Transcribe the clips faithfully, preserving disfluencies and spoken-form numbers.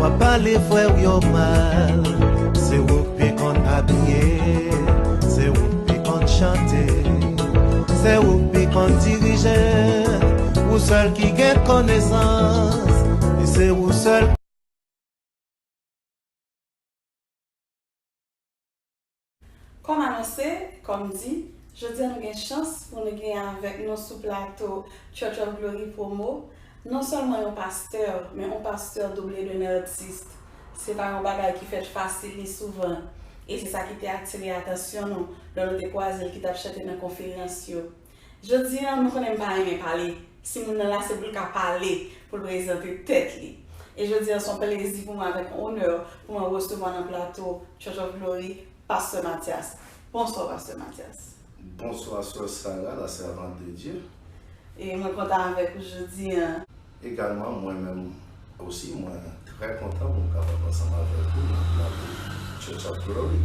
Pale frè w yo mal, se ou k pi konn abiye, se ou k pi konn chante, se ou k pi konn dirije, ou sèl ki gen konesans, e se ou sèl. Kòm anonse, kòm di, jodi a nou gen chans pou nou gen avèk nou sou plato Church of Glory Promo, non sèlman yon pastè, men yon pastè double de yon artist. Se pa yon bagay ki fèt fasil ni souvan, e se sa ki te atire atansyon nou lè nou te kwaze l ki t ap chante nan konferans yo. Jodi a, nou konnen m pa renmen pale. Si moun nan la, se pou l ka pale, pou l prezante tèt li. E jodi a, se yon plezi pou mwen avèk onè pou mwen resevwa nan plato Church of Glory, Pastè Mathias. Bonswa, Pastè Mathias. Bonswa, Sè Sarah, la servante de Dieu. E mwen kontan avèk ou jodi a. Egalman, mwen menm osi, mwen trè kontan pou m kapab ansanm avèk ou nan plato Church of Glory.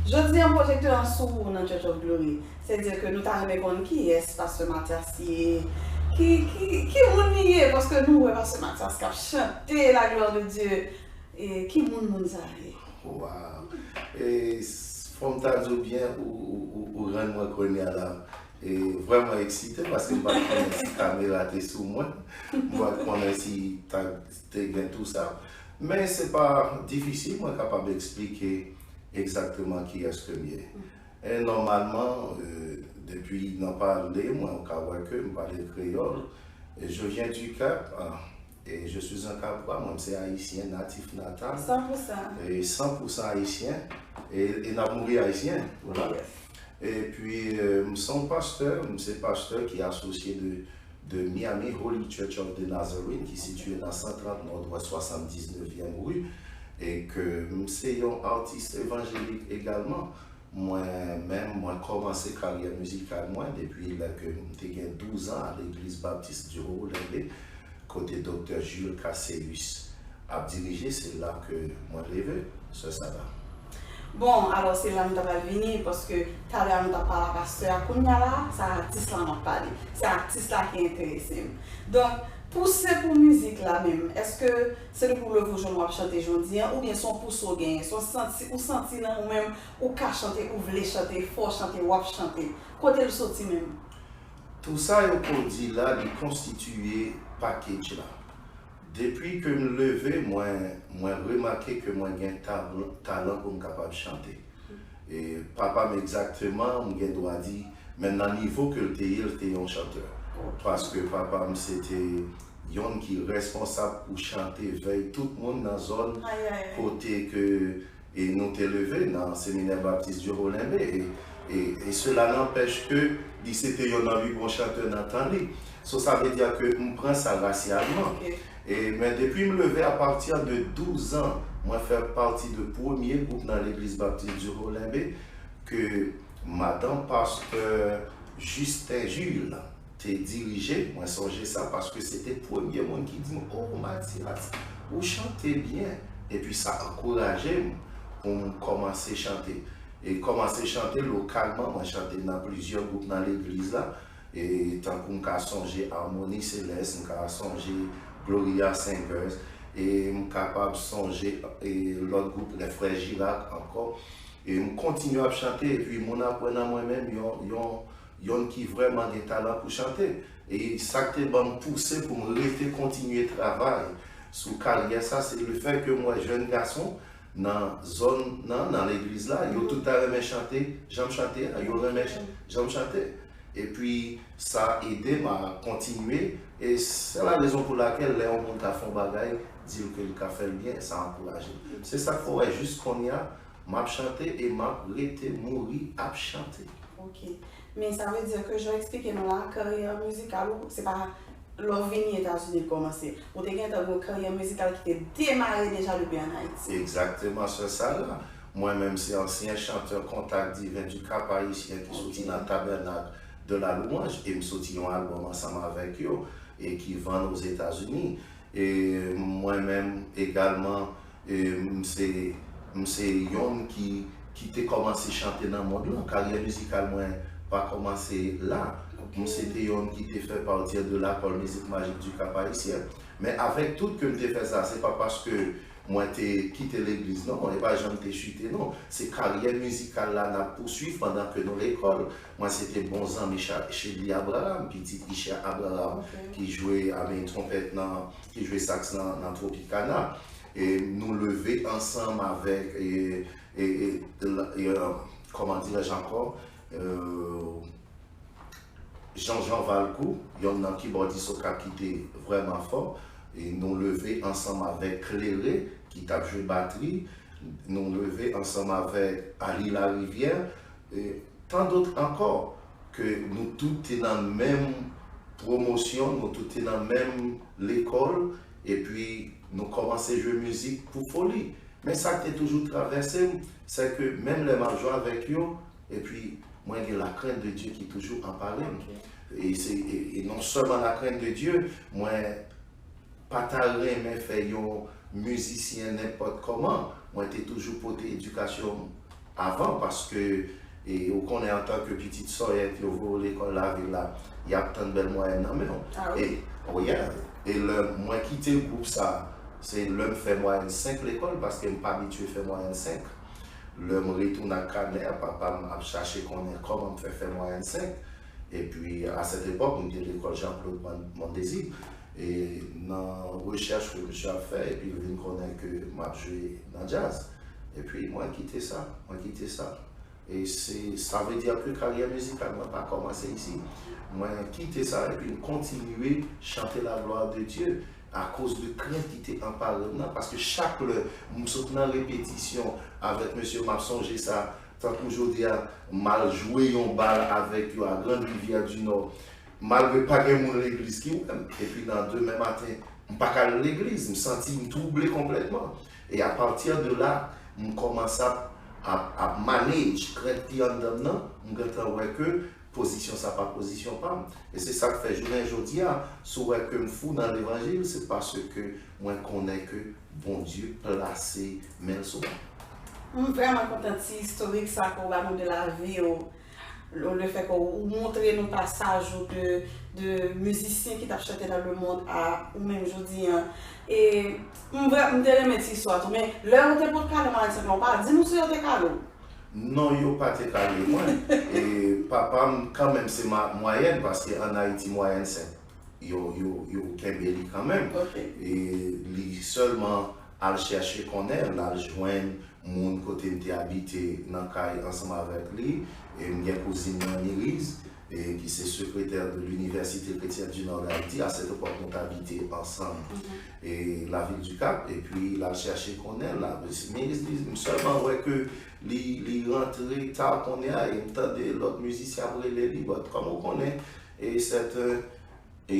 Jodi a, pwojektè an sou ou nan Church of Glory. Se di ke nou ta renmen konn kiyès Pastè Mathias ye, ki, ki, ki moun li ye, paske nou wè Pastè Mathias k ap chante la gloire de Dieu. E ki moun moun sa ye? Waw! E s- fò m ta di w byen, ou, ou, ou, ou rann mwen kounye a la e vrèman eksite, paske m pa t konnen si kamera te sou mwen, m pa t konnen si ta, te gen tou sa. Men se pa difisil, mwen kapab eksplike egzakteman kiyès ke m ye. E nòmalman, e, depi nan pale, mwen, ou ka wè ke m pale kreyòl. E je viens du Cap, ah, e je suis un Capois, mwen, m se ayisyen, natif natal. San pou san. E san pou san ayisyen. E, e n ap mouri ayisyen. Vwala. Yes. Epi, e, m se yon pastè, m se pastè ki asosye de, de Miami Holy Church of the Nazarene, ki sitiye nan san trant Nòdwès swasanndiznèvyèm ri, e ke m se yon atis evanjelik egalman. Mwen menm, mwen kòmanse karyè mizikal mwen depi lè ke m te gen douz an a Legliz Baptis di Haut Limbe, kote Doktè Jules Casséus ap dirije, se la ke mwen leve, Sè Sarah. Bon, alò se la m ta pral vini, paske talè a nou t ap pale a pastè a, kounye a la, se atis la m ap pale. Se atis la ki enterese m. Donk, pouse pou mizik la menm, èske se depi w leve w jwenn w ap chante jodi a, oubyen se yon pouse w genyen, se yon santi, ou santi nan ou menm, ou ka chante, ou vle chante, fò w chante, w ap chante? Kote l soti menm? Tou sa yo ke w di la, li konstitiye package la. Depi ke m leve, mwen, mwen remake ke mwen gen tab- talan pou m kapab chante. E papa m egzakteman, m gen dwa di, menm nan nivo ke l te ye, l te yon chantè. Paske papa m se te yonn ki responsab pou chante vèy tout moun nan zòn kote ke e nou te leve nan Seminè Baptis di Haut Limbe, e, e, e cela n'empêche que li se te yonn nan pi bon chantè nan tan li. So, sa vle di ke m pran sa rasyalman. E, men depi m leve, à partir de douz an, mwen fè pati de premye gwoup nan Legliz Baptis di Haut Limbe ke madanm pastè Justin Jules te dirije, mwen sonje sa, paske se te premye moun ki di m, "Oh, Mathias, ou chante byen." Epi sa ankouraje m pou m kòmanse chante. E kòmanse chante lokalman, mwen chante nan plizyè gwoup nan legliz la, e tankou m ka sonje Harmonie Céleste, m ka sonje Gloria Singers, e m kapab sonje, e lòt gwoup, Les Frères Girac ankò. E m kontinye ap chante, epi moun ap wè nan mwen menm yon, yon, yonn ki vrèman gen talan pou chante. E sa k te ban m pouse pou m rete kontinye travay sou karyè sa, se lefètke m wè jèn gason nan zòn nan, nan legliz la, yo tout ta renmen chante jan m chante a, yo renmen ch- jan m chante. Epi sa ede m a kontinye, e se la rezon pou lakèl lè yon moun ka fè yon bagay, di l ke l ka fè l byen, sa ankouraje m. Se sa k fè w wè jis kounye a, m ap chante e m ap rete mouri ap chante. Ok. Men sa vle di ke jan w eksplike nou la, karyè mizikal ou, se pa lè w vini Etazini l kòmanse. Ou te gentan gen yon karyè mizikal ki te demare deja depi ann Ayiti. Egzakteman, Sè Sarah. Mwen menm, se ansyen chantè Kontak Diven du Cap Haïtien ki soti nan Tabernacle de la Louange, e m soti yon albòm ansanm avèk yo, e ki vann Ozetazini. E mwen menm egalman, e m se, m se yonn ki, ki te kòmanse chante nan mond lan. Karyè mizikal mwen pa kòmanse la. M se te yonn ki te fè pati de Lakòl Mizik Majik du Cap Haïtien. Men avèk tout ke m te fè sa, se pa paske Mwen te kite legliz, non, e pa jan m te chite, non. Se karyè mizikal la n ap pouswiv pandan ke nou lekòl. Mwen se te bon zanmi Cha- Chedly Abraham, pitit Isha Abraham, ki jwe, a, men, twonpèt nan, ki jwe saks nan, nan Tropicana. E nou leve ansanm avèk, e, e, e, e, e, kòman dirais-je ankò? E, Jean-Jean Valcourt, yonn nan kibòdis Okap ki te vrèman fò, e nou leve ansanm avèk Klere, ki t ap jwe batri, nou leve ansanm avèk Ali Larivière, e tant d'autres encore, ke nou tout te nan menm pwomosyon, nou tout te nan menm lekòl, epi nou kòmanse jwe mizik pou foli. Men sa k te toujou travèse m, se ke menm lè m ap jwe avèk yo, epi mwen gen la crainte de Dieu ki toujou anpare m. E, se, e, e non sèlman la crainte de Dieu, mwen pa ta renmen fè yon mizisyen nenpòt kòman. Mwen te toujou pote edikasyon m avan, paske, e, ou konnen, antanke pitit sòyèt, yo voye w lekòl lavil la, y ap tann bèl mwayèn nan men w. E, oh yeah. E lè mwen kite gwoup sa, se lè m fè mwayèn senk lekòl, paske m pa abitye fè mwayèn senk. Lè m retounen ak kanè a, papa m ap chache konnen kòman m fè fè mwayèn senk. Epi, a sèt epòk, m te lekòl Jean-Claude Mon- Mondésir. E nan rechèch ke misye ap fè, epi l vin konnen ke m ap jwe nan djaz. Epi, mwen kite sa, mwen kite sa. E se, sa vle di ke karyè mizikal mwen pa kòmanse isi. Mwen kite sa, epi m kontinye chante la gloire de Dieu akoz de krent ki te anpare m nan, paske chak lè m sot nan repetisyon avèk mesye, m ap sonje sa, tankou jodi a, m al jwe yon bal avèk yo a Grande Rivière du Nord. Malgre pa gen moun legliz ki wè m, epi nan demen maten, m pa ka al legliz, m santi m twouble konplètman. E apati de la, m kòmanse ap, ap, ap manage krent ki anndan m nan, m gentan wè ke pozisyon sa pa pozisyon pa m. E se sa k fè jounen jodi a, si w wè ke m fou nan levanjil, se paske mwen konnen ke Bondye plase men l sou mwen. M vrèman kontan ti istorik sa ke w ba nou de lavi w, le, le fè ke w montre nou pasaj ou de, de mizisyen ki t ap chante dans le monde a ou menm jodi an. E m vrè, m te renmen ti istwa tou, men lè yo te pot kale Marenn Senk lan, ou pa di nou si yo te kale w? Non, yo pa te kale mwen. E papa m, kanmenm, se ma, mwayèn, paske ann Ayiti, mwayèn senk. Yo, yo, yo kenbe li kanmenm. E li sèlman al chèche konnen, l al jwenn moun kote m te abite nan kay ansanm avèk li. E m gen kouzin mwen, Niriz, e ki se sekretè de l'Université Chrétienne du Nord d'Haïti. A sèt epòk, nou t abite ansanm e Lavil di Kap. Epi, l al chèche konnen, l al, men li, m sèlman wè ke li, li rantre ta konnen a, e m tande lòt mizisyen ap rele li, but kòm ou konnen, e sèt, e, e,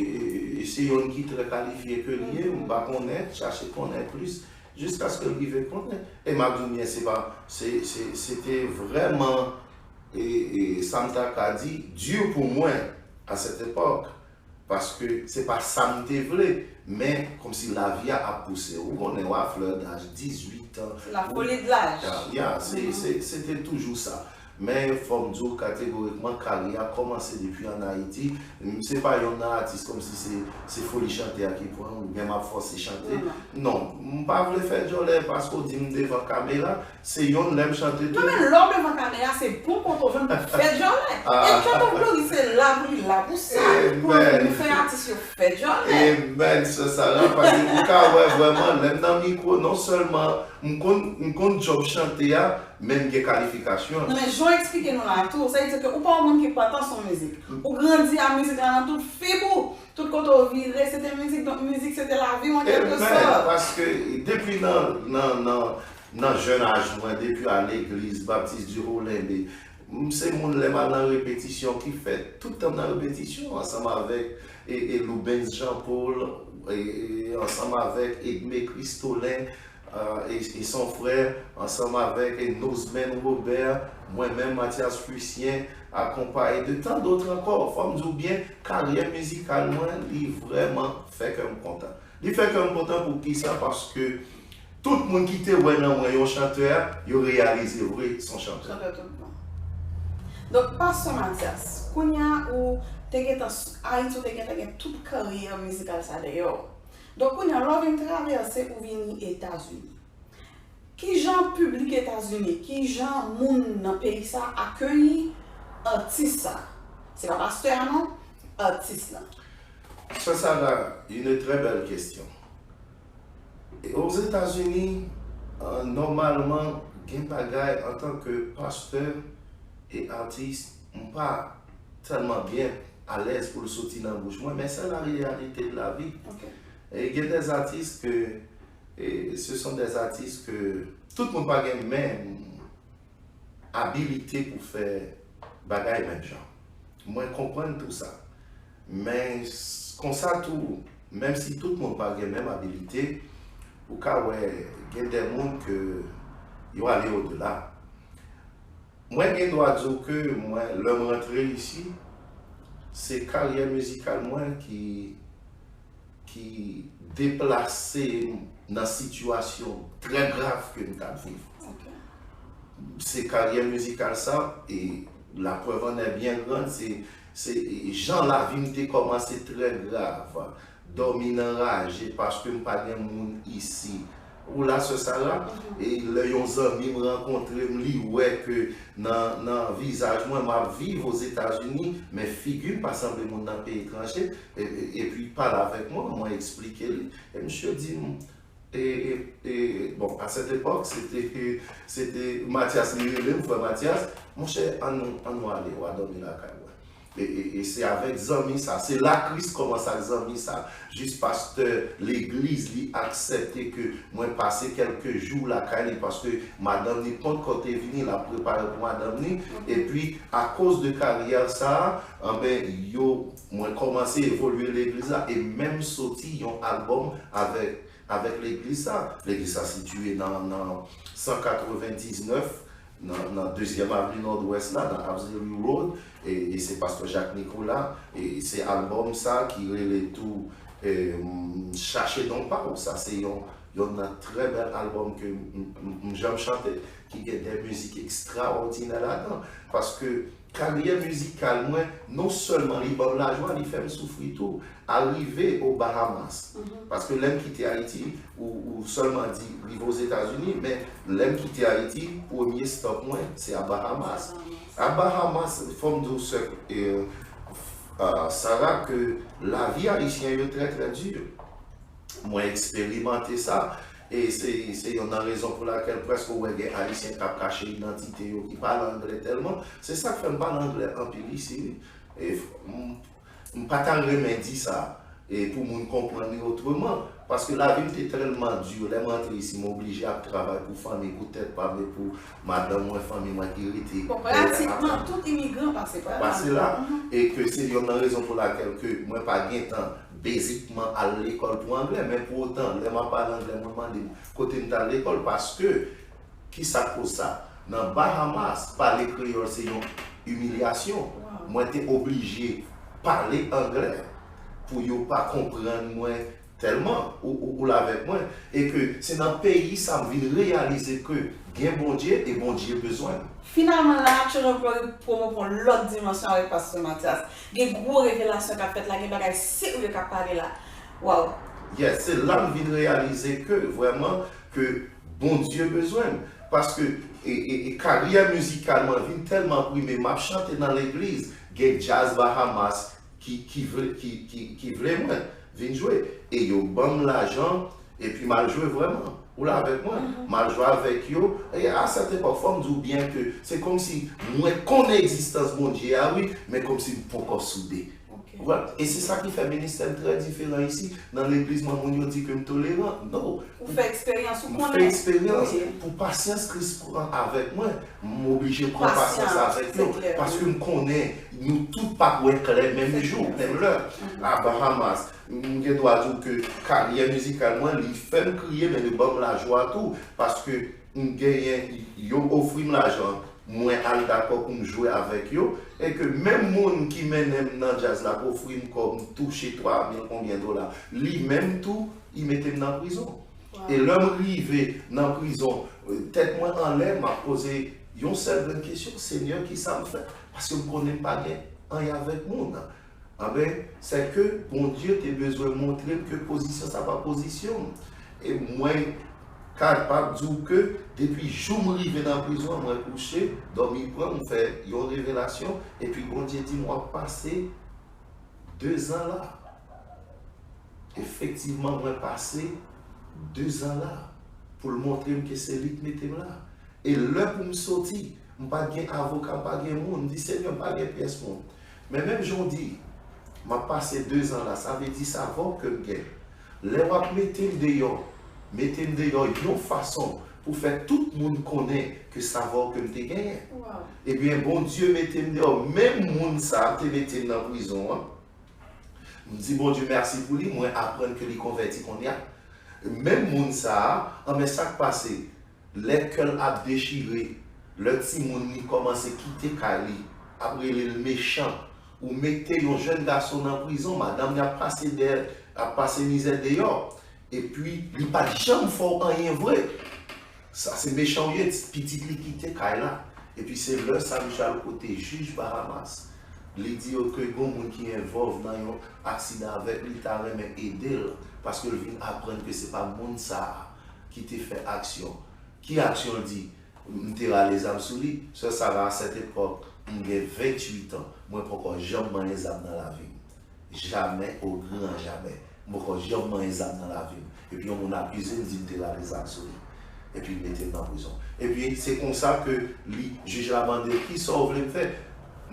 e se yonn ki trè kalifye ke li ye, m pa konnen, chache konnen plis, jiskaske l rive konnen. E m ap di w byen, se pa, se, se, se te vrèman, e, e, sa m ta ka di, di pou mwen, a sèt epòk, paske se pa sa m te vle, men kòmsi lavi a ap pouse w. Ou konnen, w a flè daj, dizuit an. La folie de l'âge. Ya, ya, se, se, se te toujou sa. Men fò m di w kategorikman, karyè a kòmanse depi ann Ayiti. M se pa yonn nan atis kòmsi se, se foli chante a ki pran m, oubyen m ap fòse chante. Non, m pa vle fè djòlè paske w di m devan kamera, se yonn lè m chante tou. Non, men lè w devan kamera, se bon kote w jwenn pou fè djòlè. E Chant of Glory se la pou li la pou sa, pou nou fè atis yo fè djòlè. Amen, sè Sara, paske ou ka wè vrèman, lè m nan mikwo, non sèlman m konn, m konn djòb chante a, men m gen kalifikasyon. Non, men jan w eksplike nou la tou, sa vle di ke ou pa yon moun ki pa tan sou mizik. Ou grandi a mizik la nan tout fib ou. Tout kote w vire, se te mizik. Donk, mizik se te lavi w an kèlke sòt. Amen, paske depi nan, nan, nan, nan jèn aj mwen, depi a legliz, Baptiste du Haut Limbe, m se moun lè m al nan repetisyon ki fè tout tan m nan repetisyon ansanm avèk e, e Loubens Jean Paul, e, e, ansanm avèk Edmé Christolin, e, e son frè, ansanm avèk e Nozmen Robert, mwen menm Mathias Lucien, akonpaye de tant d'autres encore. Fò m di w byen, karyè mizikal mwen, li vrèman fè kè m kontan. Li fè kè m kontan poukisa? Paske tout moun ki te wè nan mwen yon chantè, yo reyalize vre se yon chantè. Chantè tout bon. Donk, Pastè Mathias, kounye a ou te gentan, Ayiti ou te gentan gen tout karyè mizikal sa dèyè w. Donk, kounye a, lè w vin travèse, ou vini Etazini. Kijan piblik Etazini, kijan moun nan peyi sa akeyi atis sa? Se pa pastè a non, atis lan. Sè Sarah, une très belle question. E Ozetazini, euh, nòmalman, gen bagay antanke pastè e atis, m pa tèlman byen alèz pou l soti nan bouch mwen, men se la réalité de la vie. Ok. E gen des artistes que, e ce sont des artistes que tout moun pa gen menm abilite pou fè bagay menm jan. Mwen konprann tou sa. Men s- konsa tou, menm si tout moun pa gen menm abilite, ou ka wè gen de moun ke yo ale odela. Mwen gen dwa di w ke mwen, lè m rantre isi, se karyè mizikal mwen ki ki deplase m nan sitiyasyon trè grav ke m t ap viv. Se karyè mizikal sa, e la preuve en est bien grande, se, se jan lavi m te kòmanse trè grav. Dòmi nan raje paske m pa gen moun isi. Ou la, sè Sarah, e lè yon zanmi m rankontre m, li wè ke nan, nan vizaj mwen, m ap viv Ozetazini, men figi m pa sanble moun nan peyi etranje, e, e, epi pale avèk mwen, mwen eksplike li, e misye di m, e, e, e, bon, à cette époque, se te, se te Mathias li rele m, frè Mathias, monchè, ann nou, ann nou ale, w a dòmi lakay mwen. E, e, e se avèk zanmi sa, se la Kris kòmanse ak zanmi sa. Jis pastè legliz li aksepte ke mwen pase kèlke jou lakay li paske madanm li poko te vini, l ap prepare pou madanm li. Epi, akoz de karyè sa, anben, yo, mwen kòmanse evolye legliz la e menm soti yon albòm avèk, avèk legliz sa. Legliz sa sitiye nan, nan san katrevendiznèf, nan, nan dezyèm avni Nòdwès la, nan Absley Road, e, e se pastè Jacques Nicolas, e se albòm sa ki rele tou, e, Chache Don Pa W. Sa se yon, yon nan trè bèl albòm ke m, m, m, m janm chante, ki gen de mizik ekstraòdinè ladan. Paske karyè mizikal mwen, non sèlman li ban m lajwa, li fè m soufri tou. Arive o Bahamas. Paske lè m kite Ayiti, ou, ou sèlman di rive Ozetazini, men lè m kite Ayiti, premye stop mwen, se a Bahamas. A Bahamas, fò m di w sè, e, a, Sarah, ke lavi ayisyen yo trè, trè di. Mwen eksperimante sa, e se, se youn nan rezon pou lakèl prèske ou wè gen Ayisyen k ap kache idantite yo, ki pale anglè tèlman. Se sa k fè m pale anglè anpil isi, wi. E, m, m pa ta renmen di sa, e pou moun konprann li otreman, paske lavi m te tèlman di, lè m rantre isi, m oblije ap travay pou fanmi, pou tèt pa m, e pou madanm mwen, fanmi mwen ki rete. Bon, pratikman tout imigran pase pa la. Pase la, e ke se youn nan rezon pou lakèl ke mwen pa gentan bezikman al lekòl pou anglè, men pou otan, lè m ap pale anglè, moun mande m kote m t al lekòl, paske, kisa k koz sa? Nan Bahamas, pale kreyòl se yon imilyasyon. Mwen te oblije pale anglè pou yo pa konprann mwen tèlman, ou, ou, ou la avèk mwen, e ke se nan peyi sa m vin reyalize ke gen Bondye e Bondye bezwen m. Finalman, la, Children of Glory pwomo pran lòt dimansyon avèk pastè Mathias. Gen gwo revelasyon k ap fèt la, gen bagay serye k ap pale la. Waw! Yes, se la m vin reyalize ke vrèman ke Bondye bezwen m. Paske e, e, e karyè mizikal mwen vin tèlman prime, m ap chante nan legliz, gen djaz Bahamas ki, ki vle, ki, ki, ki vle mwen vin jwe. E yo ban m lajan, epi m al jwe vrèman. Ou la avèk mwen? M al jwe avèk yo. E a sèt epòk, fò m di w byen ke se kòmsi mwen konnen egzistans Bondye a, wi, men kòmsi m poko soude. Ou wè? E se sa ki fè ministè m trè diferan isi. Nan legliz mwen, moun yo di ke m toleran. No. Ou fè eksperyans, ou M fè konnen. eksperyans Wi. Pou pasyans Kris pran avèk mwen, m oblije pran pasyans Pasyans, avèk yo. se klè, Paske wi. M konnen nou tout p ap wè klè menm Se jou, klè, menm se lè. klè. A Bahamas, m gen dwa di w ke karyè mizikal mwen, li fè m kriye, men li ban m lajwa tou. Paske m genyen, yo ofri m lajan, mwen al dakò pou m jwe avèk yo, e ke menm moun ki mennen m nan djaz la, k ofri m kòb, m touche twa mil konbyen dola, li menm tou, li mete m nan prizon. E lè m rive nan prizon, tèt mwen anlè, m ap poze yon sèl grenn kesyon, Senyè, kisa m fè? Paske m konnen m pa gen anyen avèk moun. Anben, sèke Bondye te bezwen montre m ke pozisyon sa pa pozisyon m. E mwen kapab di w ke depi jou m rive nan prizon an, mwen kouche, dòmi pran m, m fè yon revelasyon, epi Bondye di m, w ap pase dezan la. Efektivman, mwen pase dezan la pou l montre m ke se li k mete m la. E lè pou m soti, m pa t gen avoka, m pa t gen moun. M di, Senyè, m pa gen pyès moun. Men menm jan w di, m ap pase dezan la, sa vle di sa vòb ke m gen. Lè w ap mete m deyò, mete m deyò yon fason pou fè tout moun konnen ke sa vòb ke m te genyen. Ebyen, Bondye mete m deyò, menm moun sa a te mete m nan prizon an. M di Bondye mèsi pou li, mwen aprann ke li konvèti kounye a. Menm moun sa a, anben sa k pase, lè kè l ap dechire, lè timoun li kòmanse kite kay li, ap rele l mechan, ou mete yon jèn gason nan prizon, madanm li ap pase dèyè, ap pase mizè deyò, epi li pa t janm fè w anyen vre. Sa se mechan w ye, pitit li kite kay la. Epi se lè sa misye al kote jij Bahamas. Li di yo ke gon moun ki envòlv nan yon aksidan avèk li, li ta renmen ede l, paske l vin aprann ke se pa moun sa a ki te fè aksyon. Ki aksyon l di? M te rale zam sou li. Sè Sara, à cette époque, m gen venntuit an, mwen poko janm manyen zam nan lavi m. Jamè, o gran jamè. M poko janm manyen zam nan lavi m. Epi yon moun akize m, di m te rale zam sou li. Epi l mete m nan prizon. Epi se konsa ke li, jij la mande, kisa w vle m fè?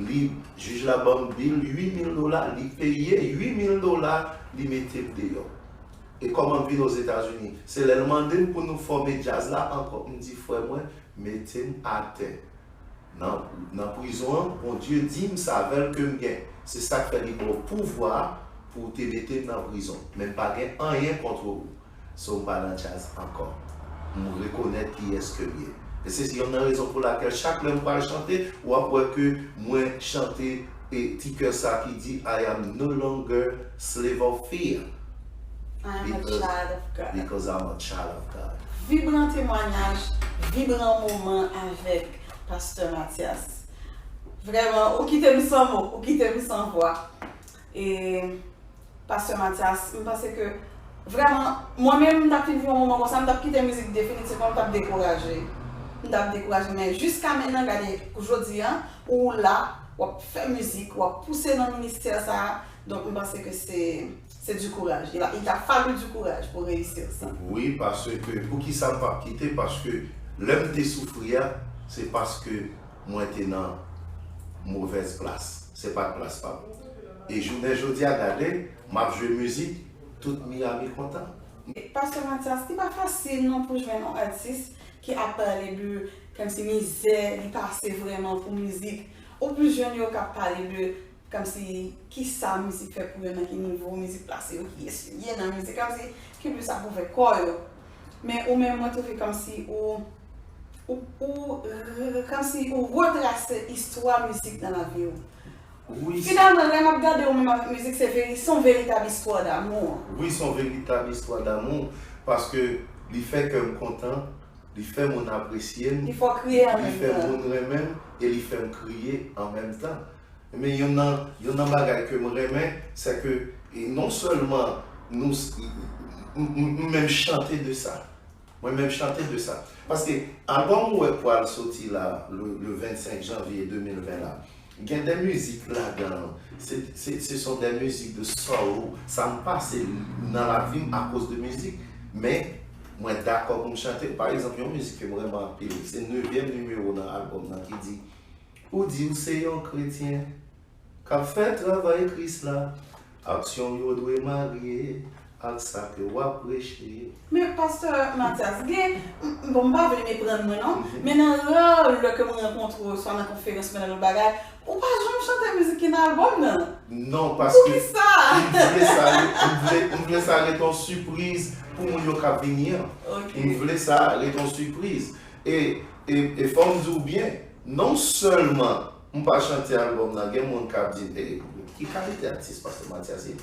Li, jij la ban m bil uit mil dola, li peye uit mil dola, li mete m deyò. E kòman m vin Ozetazini? Se lè l mande m pou nou fòme djaz la ankò. M di, frè mwen, mete m atè. Nan, nan prizon an, Bondye di m sa, avè l ke m gen. Se sa k fè li ba w pouvwa pou w te mete m nan prizon. Men m pa gen anyen kont ou. So, m pa nan djaz ankò. M rekonèt kiyès ke m ye. E se youn nan rezon pou lakèl chak lè m pral chante, w ap wè ke mwen chante e ti kè sa ki di, I am no longer slave of fear. I am a child of God. Because I'm a child of God. Vibran temwayaj, vibran moman avèk Pastè Mathias. Vrèman, ou kite m san mo, ou kite m san vwa. E Pastè Mathias, m panse ke vrèman, mwen menm, m t ap fin viv yon moman konsa, m t ap kite mizik definitivman, m t ap dekouraje. M t ap dekouraje, men jiska mentnan, gade, jodi a, ou la, w ap fè mizik, w ap pouse nan ministè sa a. Donk, m panse ke se, se du courage. Il a, il t'a fallu du courage pour réussir ça. Wi, paske, poukisa m p ap kite? Paske lè m te soufri a, se paske mwen te nan movèz plas. Se pa t plas pa m. E jounen jodi a, gade, m ap jwe mizik, tout Miami kontan. Pastè Mathias, li pa fasil non pou jwenn yon atis ki ap pale de, kòmsi, mizè li pase vrèman pou mizik. Ou plis jwenn yo k ap pale de, kòmsi, kisa mizik fè pou yo, nan ki nivo mizik plase yo, kiyès yo ye nan mizik, kòmsi, ki plis ap ouvè kò yo. Men ou menm, mwen twouve kòmsi ou, ou, ou, kòmsi ou retrase istwa mizik nan lavi w. Wi. Finalman, lè m ap gade w menm avèk mizik, se veri-, se yon veritab istwa damou. Wi, se yon veritab istwa damou, paske li fè kè m kontan, li fè moun apresye m, li fè moun renmen m, e li fè m kriye an menm tan. Men youn nan, youn nan bagay ke m renmen, se ke, e, non sèlman nou, m, m, m menm chante de sa. Mwen menm chante de sa. Paske albòm ou wè k pral soti la, le, le vennsenk janvye de mil ven la, gen de mizik ladan l. Se, se, ce sont des musiques de sorrow. Sa m pase nan lavi m akoz de mizik. Men, mwen dakò pou m chante. Pa egzanp, yon mizik ke m renmen anpil, se nevyèm nimewo nan albòm nan ki di, Ou di w se yon kretyen k ap fè travay Kris la, aksyon w yo dwe marye ak sa ke w ap preche. Men, Pastè Mathias, gen, m, m, bon, m pa vle meprann mwen, non, men nan rare lè ke m rankontre w, swa nan konferans, swa nan lòt bagay, ou pa janm chante mizik ki nan albòm nan. Non, paske poukisa? M vle sa, m vle, m vle sa ret yon sipriz pou moun yo k ap vini an. M vle sa ret yon sipriz. E, e, e fò m di w byen, non sèlman m pa chante albòm nan, gen moun k ap di m, "E, ki kalite atis Pastè Mathias ye?"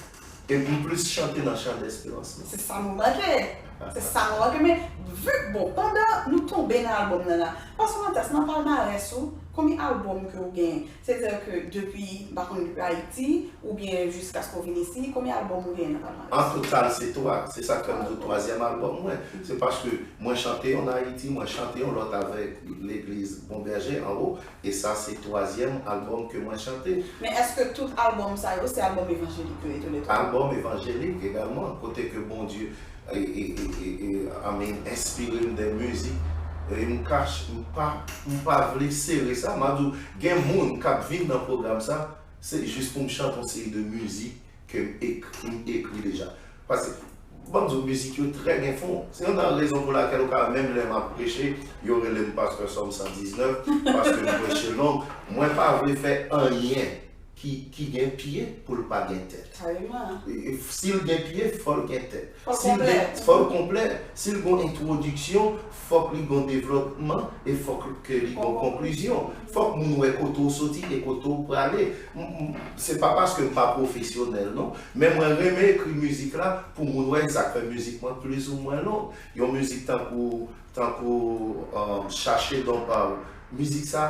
E m plis chante nan chan desperans mwen. Se sa nou manke. Se sa nou manke. Men, vi, bon, pandan nou tonbe Tonbe nan albòm nan la. Pastè Mathias, nan palmarès ou, konbyen albòm ke ou genyen? Sètadi ke depi, m pa konn, depi Ayiti, oubyen jiskaske w vin isi, konbyen albòm ou genyen nan palmarès? An total, se twa. Se sa k fè m di w twazyèm albòm mwen. Se paske mwen chante youn Ayiti, mwen chante yon lòt avèk legliz Bon Bèje anwo, e sa se twazyèm albòm ke mwen chante. Men èske tout albòm sa yo, se albòm evanjelik yo ye toulètwa? Albòm evanjelik egalman, kote ke Bondye e, e, e, e, e, I mean, enspire m de mizik. E m ka ch-, m pa, m pa vle sere sa. M ap di w, gen moun k ap vin nan pwogram sa, se jis pou m chante yon seri de mizik ke m ek-, m ekri deja. Paske, ban m di w, mizik yo trè gen fon. Se youn nan rezon pou lakèl ou ka wè, menm lè m ap preche, yo rele m pastè Sòm san diznèf, paske m preche long. Mwen pa vle fè anyen ki, ki gen pye pou l pa gen tèt. Kareman. E, e, si l gen pye, fò l gen tèt. Fò l konplè. Si l gen, fò l konplè. Si l gon entwodiksyon, fòk li gon devlòpman e fòk ke li gon konklizyon. Fòk moun wè kote w soti e kote w prale. M, m, se pa paske m pa pwofesyonèl, non. Men mwen renmen ekri mizik la pou moun wè, e sa k fè mizik mwen plizoumwen long. Yon mizik tankou, tankou, um, Chache Don pa ou. Mizik sa,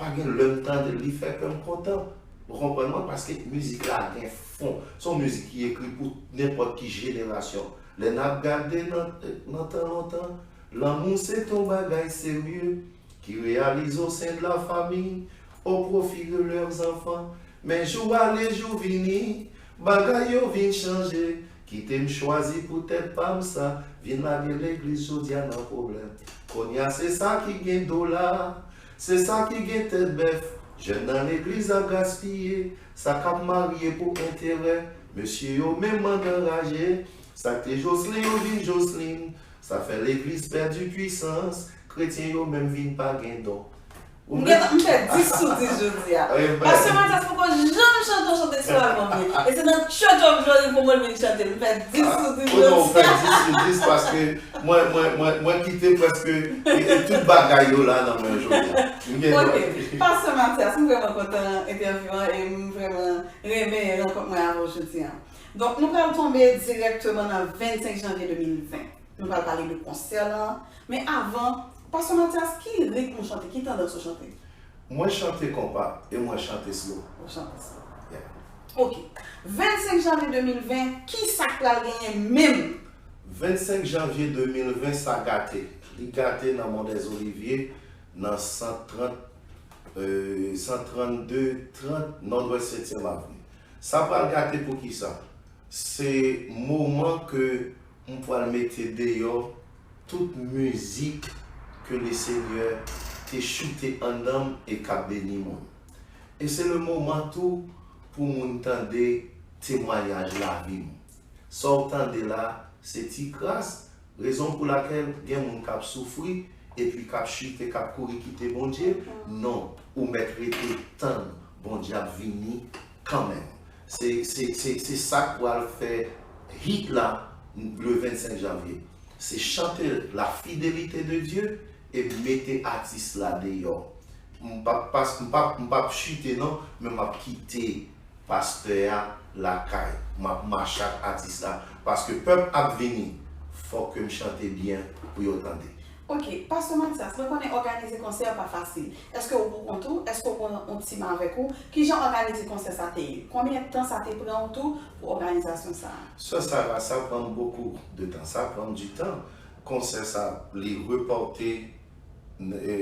pa gen lè m tande l, li fè kè m kontan. Ou konprann mwen? Paske mizik la gen fon. Se yon mizik ki ekri pou nenpòt ki jenerasyon. Lè n ap gade nan, nan tan lontan, lanmou se te yon bagay serye ki reyalize o sen de la fami, o pwofi de lèr zanfan. Men jou ale, jou vini, bagay yo vin chanje. Kite m chwazi pou tèt pa m sa, vin lage legliz jodi a nan pwoblèm. Kounye a se sa ki gen dola, se sa ki gen tèt bèf. Jèn nan legliz ap gaspiye, sa k ap marye pou enterè. Mesye yo menm mande anraje, sa k te Joslin yo vin Joslin, sa fè legliz pèdi pwisans, kretyen yo menm vin pa gen don. M gentan, m fè dis sou dis jodi a. Pastè Mathias poko janm chante yon chante sou albòm li. E se nan Church of Glory pou mwen vin chante l. M fè dis sou dis jodi a. Ah, ou fè dis sou dis paske mwen, mwen, mwen, mwen kite prèske, e, e, tout bagay yo la nan men jodi a. M gen dwa. Ok. Pastè Mathias, m vrèman kontan entèvyou an e m vrèman renmen rankont mwen avè w jodi a. Donk, nou pral tonbe dirèkteman nan vennsenk janvye de mil ven. Nou pral pale de konsè lan. Men avan, Pastè Mathias, ki ritm ou chante? Ki tandans ou chante? Mwen chante konpa e mwen chante slow. Ou chante slow. Yeah. Ok. Vennsenk janvye de mil ven, ki sa k pral genyen menm? Vennsenk janvye de mil ven, sa gate. Li gate nan Mont des Oliviers, nan san trant, euh, san trannde trant Nòdwès Setyèm Avni. Sa pral gate poukisa? Se moman ke m pral mete deyò tout mizik ke Lesenyè te choute anndan m e k ap beni moun. E se le moman tou pou moun tande temwayaj lavi m. Sa w tande la, se ti kras, rezon pou lakèl gen moun k ap soufri, epi k ap chite, k ap kouri kite Bondye. Non, ou mèt rete tann Bondye ap vini kanmenm. Se, se, se, se sa k pral fè hit la le vennsenk janvye. Se chante la fidélité de Dieu e mete atis la deyò. M p ap pas-, m p ap, m p ap chite non, men m ap kite pastè a lakay. M ap mache ak atis la. Paske pèp ap vini, fòk ke m chante byen pou yo tande. Ok, Pastè Mathias, mwen konnen òganize konsè pa fasil. Èske ou poukont ou? Èske ou gen yon tim avèk ou? Kijan òganize konsè sa te ye? Konbyen tan sa te pran ou tou pou òganizasyon sa a? Sè Sarah, sa pran m beaucoup de temps. Sa pran m du temps. Konsè sa, li repòte n-, e,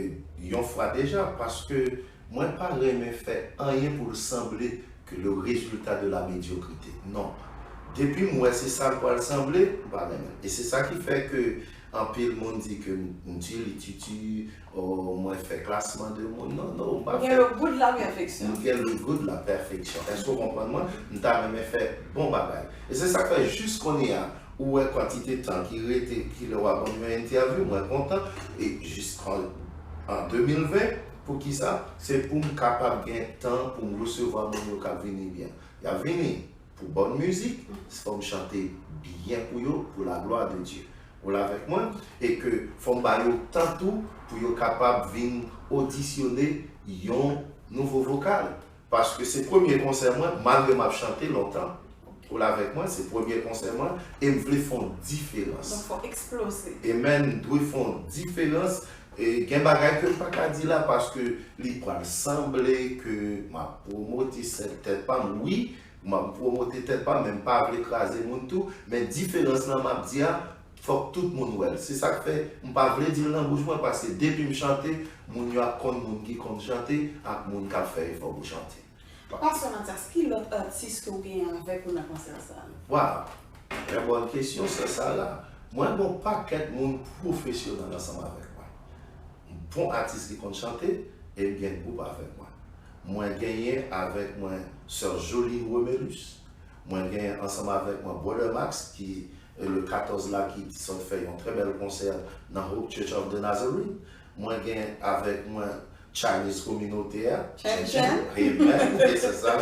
yon fwa deja, paske mwen pa renmen fè anyen pou l sanble ke le résultat de la médiocrité. Non. Depi m wè se sa l pral sanble, m pa renmen l. E se sa ki fè ke anpil moun di ke m, m tititi, o, mwen fè klasman de moun. Non, non, m pa fè. Ou gen le goût de la perfection. M gen le goût de la perfection. Èske w konprann mwen? M ta renmen fè bon bagay. E se sa k fè jis kounye a, ou wè kantite tan ki rete, kilè w ap ban m yon entèvyou, mwen kontan. E jis an, an de mil ven, poukisa? Se pou m kapab gen tan pou m resevwa moun yo k ap vini byen. Y ap vini pou bòn mizik, fò m chante byen pou yo, pour la gloire de Dieu. Ou la avèk mwen? E ke fò m ba yo tan tou pou yo kapab vin odisyone yon nouvo vokal. Paske se premye konsè mwen, malgre m ap chante lontan. Ou la avèk mwen, se premye konsè mwen, e m vle fè yon diferans. Donk, fò eksploze. Amen, m dwe fè yon diferans, E gen bagay ke m pa ka di la paske li pral sanble ke m ap pwomote tèt pa m. Wi, m ap pwomote tèt pa m, men m pa vle kraze moun tou. Men diferans lan m ap di a, fòk tout moun wè l. Se sa k fè m pa vle di l nan bouch mwen, paske depi m chante, moun yo ap konn moun ki konn chante ak moun k ap fè efò pou chante. Pastè Mathias, ki lòt atis ke w genyen avèk ou nan konsè sa a? Waw! Trè bòn kesyon, sè Sarah. Mwen gen yon pakèt moun pwofesyonèl ansanm avèk mwen. Bon atis ki konn chante, e m gen gwoup avèk mwen. Mwen genyen avèk mwen sè Joline Romelus. Mwen genyen ansanm avèk mwen Brother Max ki, e, le katòz la ki sot fè yon trè bèl konsè nan Hope Church of the Nazarene. Mwen gen avèk mwen Chinese kominote a. Chen Chen. Amen. E se sa.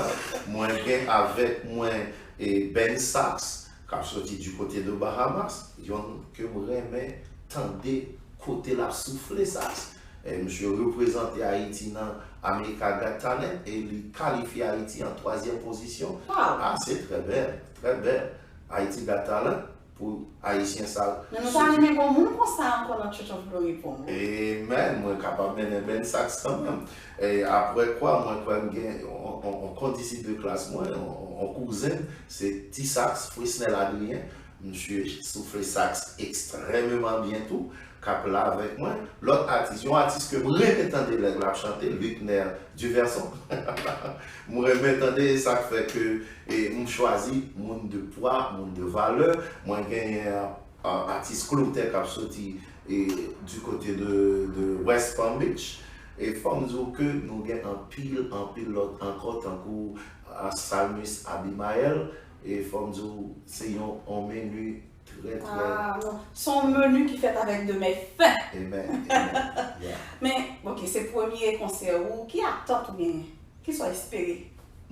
Mwen gen avèk mwen e Ben Sachs, k ap soti du côté de Bahamas, yon ke m renmen tande kote l ap soufle Sachs. E misye reprezante Ayiti nan America Got Talent e li kalifye Ayiti an twazyèm pozisyon. Wow. Ah, se trè bèl, trè bèl. Haiti Got Talent pou Ayisyen sa. Men nou ta renmen gen yon moun konsa ankò nan Church of Glory pou nou. Amen. Mwen kapab mennen Ben Sachs kanmenm. E apre kwa, mwen kwè m gen yon, yon, yon kondisip de klas mwen, yon, yon, yon kouzen, se Ti Sachs, Frisnel Adrien. Misye soufle saks ekstrèmeman byen tou, k ap la avèk mwen. Lòt atis, yon atis ke m renmen tande lè l ap chante, Luckner Duverson. M renmen tande, e sa k fè ke, e, m chwazi moun de pwa, moun de valè. Mwen genyen, a, atis Clotaire k ap soti, e, du côté de, de West Palm Beach. E fò m di w ke nou gen anpil, anpil lòt ankò, tankou, a, Salmis Abimael. E fò m di w, se yon, yon meni trè, trè. Ah, non. Se yon meni ki fèt avèk de mè fen. Amen, amen. Yeah. Men, ok, se premye konsè ou. Ki atant ou genyen? Kisa w espere?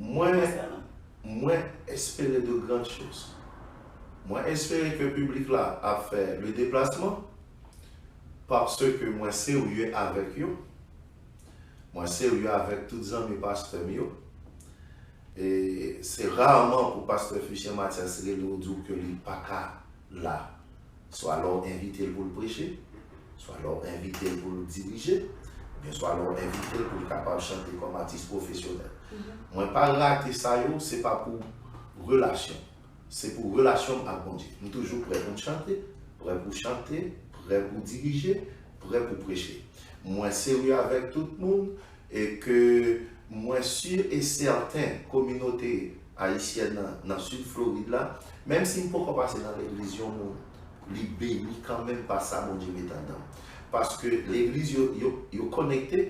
Mwen, mwen espere de grandes choses. Mwen espere ke piblik la ap fè le deplasman, paske mwen serye avèk yo. Mwen serye avèk tout zanmi pastè m yo. E se raman pou pastè Fuchsien Mathias rele w di w ke li pa ka la. Swa lè w envite l pou l preche, swa lè w envite l pou l dirije, oubyen swa lè w envite l pou l kapab chante kòm atis pwofesyonèl. Mhm. Mwen pa rate sa yo, se pa pou relasyon. Se pou relasyon m ak Bondye. M toujou prè pou m chante, prè pou chante, prè pou dirije, prè pou preche. Mwen serye avèk tout moun e ke mwen si e sèten kominote ayisyèn nan, nan Sid Florid la, menm si m poko pase nan legliz yon moun, li beni kanmenm pa sa Bondye mete anndan m. Paske legliz yo, yo, yo konekte,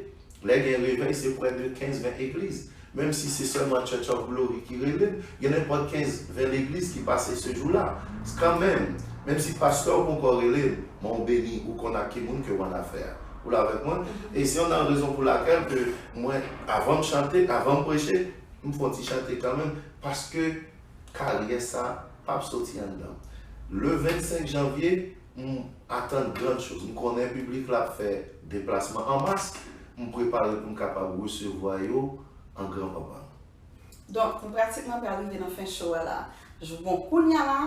lè gen revèy, se prè de kenz, ven egliz. Menm si se sèlman Church of Glory ki rele m, gen nenpòt kenz, ven legliz ki pase se jou la. Kanmenm, menm si pastè w poko rele m, men w beni, ou konn ak ki moun ke w annafè a. Ou la avèk mwen? Mhm. E se youn nan rezon pou lakèl ke mwen, avan m chante, avan m preche, m fè yon ti chante kanmenm, paske karyè sa p ap soti anndan m. Le vennsenk janvye, m atann grandes choses. M konnen piblik la ap fè deplasman an mas. M prepare pou m kapab resevwa yo an gran panpan. Donk, nou pratikman pral rive nan fen show a la. J-, bon, kounye a la,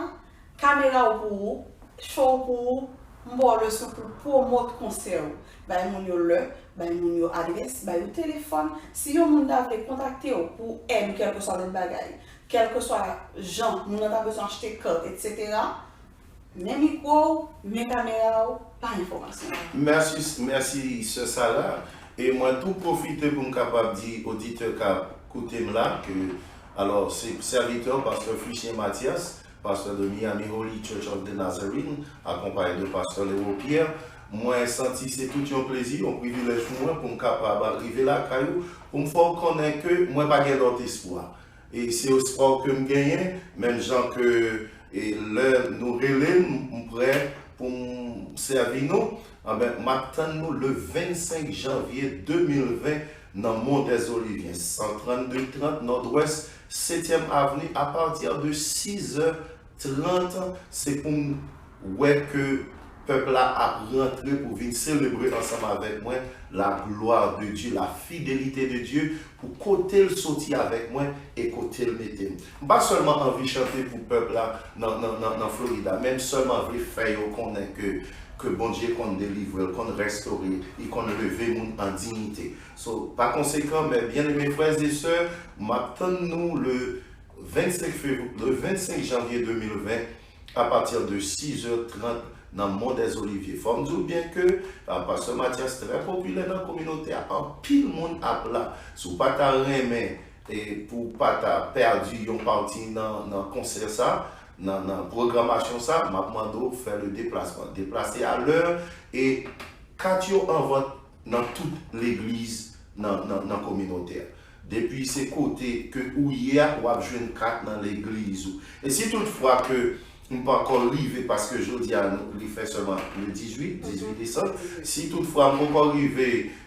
kamera w pou ou, show w pou ou, m ba w leson pou w pwomot konsè w. Bay moun yo lè, bay moun yo adrès, bay yo telefòn. Si yon moun ta vle kontakte w pou èd ou kèlkeswa lòt bagay, kèlkeswa jan moun nan ta bezwen achte kat, etsetera, men mikwo w, men kamera w, bay enfòmasyon. Mèsi, mèsi, sè Sarah. E mwen tou pwofite pou m kapab di oditè k ap koute m la ke, alò, se sèvitè w, pastè Fuchsien Mathias, pastè de Miami Holy Church of the Nazarene, akonpaye de pastè Lewo Pierre. Mwen santi se tout yon plezi, yon privilèj pou mwen, pou m kapab rive lakay ou, pou m fè w konnen ke mwen pa gen lòt espwa. E se espwa w ke m genyen, menm jan ke, e lè nou rele m, m prè pou m sèvi nou. Anben, m ap tann nou le vennsenk janvye de mil ven nan Mont des Oliviers, san trannde trant Nòdwès, setyèm Avni, apati de sizè trant, se pou m wè ke pèp la ap rantre pou vin selebre ansanm avèk mwen la gloire de Dieu, la fidélité de Dieu, pou kote l soti avèk mwen e kote l mete m. M pa sèlman anvi chante pou pèp la nan, nan, nan, nan Florida, men m sèlman vle fè yo konnen ke ke Bondye konn delivre l, konn restore, li konn leve moun an diyite. So, pa konsekan, mes bien-aimés frères et sœurs, m ap tann nou le vennsenk fevri-, le vennsenk janvye de mil ven, a pati de sis è trant nan Mont des Oliviers. Fò m di w byen ke, a, Pastè Mathias trè popilè nan kominote a, anpil moun ap la. Si w pa ta renmen e pou w pa ta pèdi yon pati nan, nan konsè sa, nan, nan pwogramasyon sa, m ap mande w fè le deplasman. Deplase a lè e kat yo an vant nan tout legliz nan, nan, nan kominote a. Depi se kote ke ou ye a, w ap jwenn kat nan legliz ou. E si toutfwa ke m pa ankò rive, paske jodi a, nou, li fè sèlman le dizuit, dizuit desanm. Si toutfwa m pa ankò rive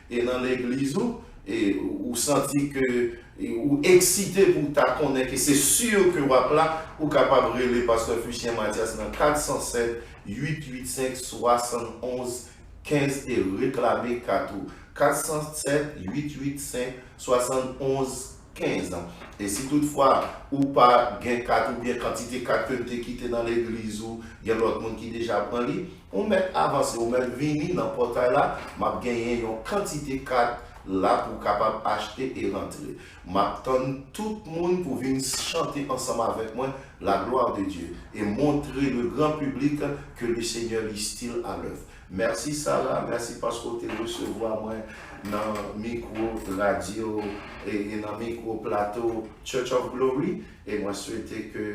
e nan legliz ou, e ou, ou santi ke, e ou eksite pou w ta konnen ke se si ke w ap la, ou kapab rele Pastè Fucien Mathias nan kat san sèt, uit uit senk, swasannonz kenz e reklame kat ou. Kat san sèt, uit uit senk, swasannonz kenz. E si toutfwa ou pa gen kat oubyen kantite kat ke m te kite nan legliz ou, gen lòt moun ki deja pran li, ou mèt avanse, ou mèt vini nan pòtay la, m ap genyen yon kantite kat la pou w kapab achte e rantre. M ap tann tout moun pou vin chante ansanm avèk mwen la gloire de Dieu et montrer le grand public que le Seigneur est still à l'œuvre. Mèsi Sarah, mèsi paske w te resevwa mwen nan mikwo radyo e, e nan mikwo plato Church of Glory. E mwen swete ke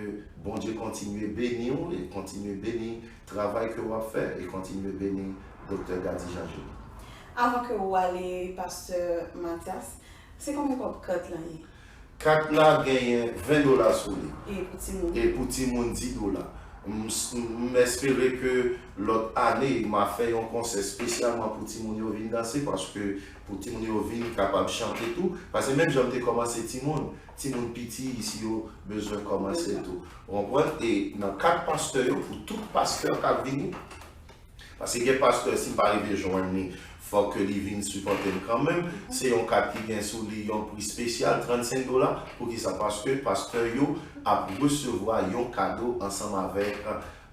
Bondye kontinye beni w e kontinye beni travay ke w ap fè e kontinye beni Doktè Gady Jean Julie. Avan ke w ale, Pastè Mathias, se konbyen kòb kat lan ye? Kat la genyen ven dola sou li. E pou timoun? E pou timoun, dis dola. M, s- m espere ke lòt ane, m a fè yon konsè espesyalman pou timoun yo vin danse, paske pou timoun yo vin kapab chante tou. Paske menm jan m te kòmanse timoun, timoun piti isi yo bezwen kòmanse tou. Ou konprann? E nan kat pastè yo, pou tout pastè k ap vini, paske gen pastè, si m pa rive jwenn li, fòk ke li vin sipòte m kanmenm. Se yon kat ki gen sou li yon pri espesyal, trannsenk dola. Poukisa? Paske pastè yo ap resevwa yon kado ansanm avèk,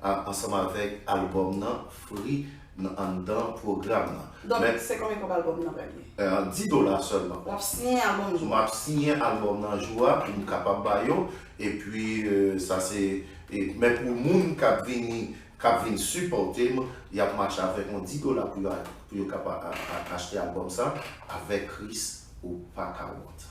a, ansanm avèk albòm nan, fri nan anndan pwogram nan. Donk, men se konbyen kòb albòm nan pral ye? Eh, dis dola sèlman. W ap siyen albòm jou? M ap siyen albòm nan jou a pou m kapab ba yo. Epi, eh, sa se, e, men pou moun k ap vini, k ap vin sipòte m, y ap mache avèk yon dis dola pou yo, pou yo kapab a- a- achte albòm sa, Avec Christ ou pa ka wont.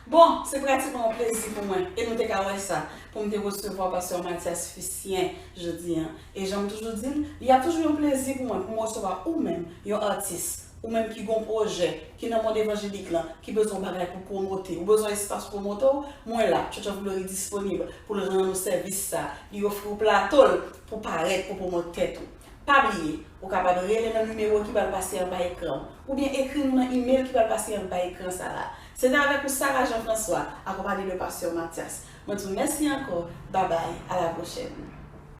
Bon, se pratikman yon plezi pou mwen, e nou te ka wè sa, pou m te resevwa Pastè Mathias Fucien jodi a. E jan m toujou di l, li ap toujou yon plezi pou mwen, pou m resevwa ou menm, yon atis, ou menm ki gon pwojè, ki nan mond evanjelik lan, ki bezwen yon bagay pou pwomote, ou bezwen espas pwomote w, mwen la, Church of Glory disponib pou l rann ou sèvis sa, li ofri w plato l pou parèt, pou pwomote tèt ou. Pa bliye, ou kapab rele nan nimewo ki pral pase anba ekran w, oubyen ekri nou nan imèl ki pral pase anba ekran sa la. Se te avèk ou Sarah Jean François, akonpanye de Pastè Mathias. Mwen di w mèsi ankò, babay, a la pwochèn.